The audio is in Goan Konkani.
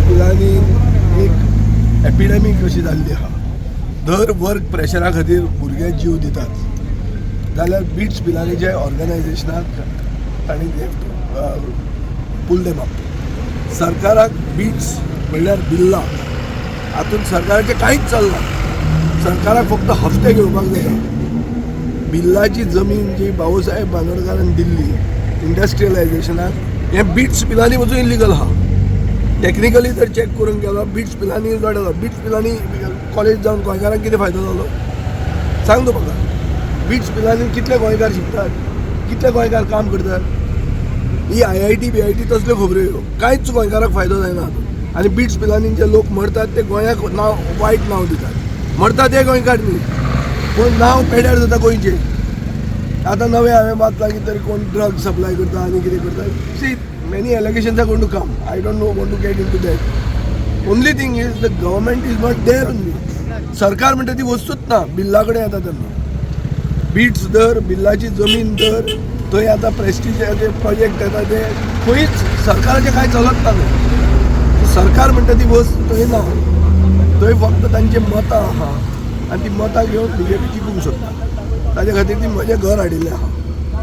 पिलानी एक एपिडेमीक कशी जाल्ली आहा. दर वर्क प्रेशरा खातीर भुरगे जीव दितात जाल्यार बिट्स पिलानीच्या ऑर्गनायझेशनाक तांणी पूल देम अप. सरकाराक बिट्स म्हणल्यार बिल्ला. हातून सरकाराचें कांयच चलना. सरकाराक फक्त हफ्ते घेवपाक जाय. बिल्लाची जमीन जी बाबूसाहेब बांदोडकारान दिल्ली इंडस्ट्रियलायझेशनाक, हें बिट्स पिलानी वचून इलिगल आहा. टॅक्निकली जर चॅक करूंक गेलो, बिट्स पिलानी जालो. बिट्स पिलानी कॉलेज जावन गोंयकारांक कितें फायदो जालो, सांग तूं म्हाका. बिट्स पिलानी कितले गोंयकार शिकतात, कितले गोंयकार काम करतात? ही आयआयटी बीआयटी तसल्यो खबऱ्यो ह्यो. कांयच गोंयकाराक फायदो जायना हातूंत. आनी बिट्स पिलानी जे लोक मरतात ते गोंयाक नांव, वायट नांव दितात. मरतात ते गोंयकार न्ही, पूण नांव पेड्यार जाता गोंयचें. आतां नवें हांवें वाचलां की तरी कोण ड्रग सप्लाय करता आनी कितें करता. See, many allegations are going to come. I don't know, want to get into that. Only thing is, the government is not there only. सरकार म्हणटा ती वस्तूच ना. बिल्ला कडेन येता तेन्ना बिट्स धर, बिल्लाची जमीन धर, थंय आतां प्रेस्टिजाचे प्रोजेक्ट येता, ते खंयच सरकाराचें कांय चलत ना थंय. सरकार म्हणटा ती वस्त थंय ना. थंय फक्त तांची मतां आहा आनी ती मतां घेवन बीजेपी जिखूंक सोदता. ताजे खातीर ती म्हजें घर हाडिल्लें आहा.